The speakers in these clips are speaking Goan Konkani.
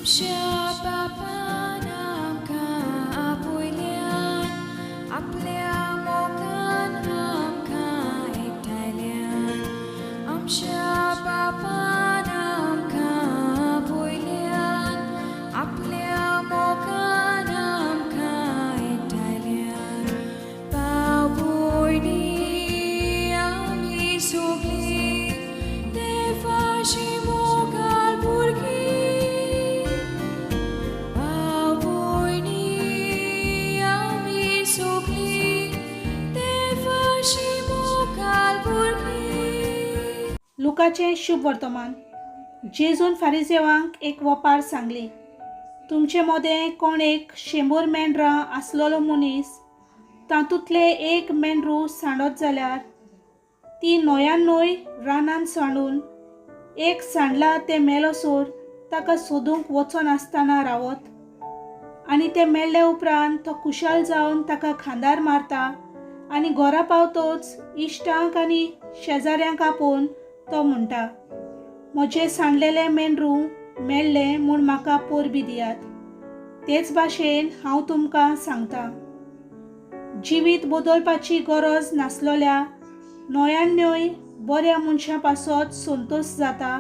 आमच्या बापान आमकां आपयल्यान, आपल्या मोगान आमकां एकठांयल्यान. आमच्या बापान आमकां आपयल्यान, आपल्या मोगान आमकां एकठांयल्यान. भाव भयणी आमी सगळीं देवाची मोगाळ भुरगीं. भाव भयणी आमी सगळीं देवाची मोगाळ भुरगीं. लुकाचें शुभ वर्तमान. जेजून फारिजेवांक एक वपार सांगली, तुमचे मदें कोण एक 100 मेंढरां आसलेलो मनीस तातूंतले एक मेंढरू सांडत जाल्यार ती 99 रानान सांडून एक सांडला तें मेलोसर ताका सोदूंक वचनासतना रावत? आनी तें मेळ्ळे उपरांत तो खुशाल जावन ताका खांदार मारता आनी घरा पावतोच इश्टांक आनी शेजाऱ्यांक आपोवन तो म्हणटा, म्हजें सांडलेलें मेंढरू मेळ्ळें म्हूण म्हाका परबी दियात. तेच भाशेन हांव तुमकां सांगता, जिवीत बदलपाची गरज नासलेल्या 99 बऱ्या मनशां पासत संतोश जाता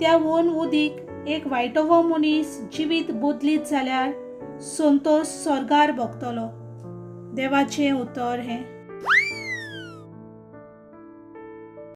त्या वन उदीक एक वायटवो मनीस जिवीत बदलीत जाल्यार संतोश स्वर्गार भोगतलो. देवाचें उतर हें.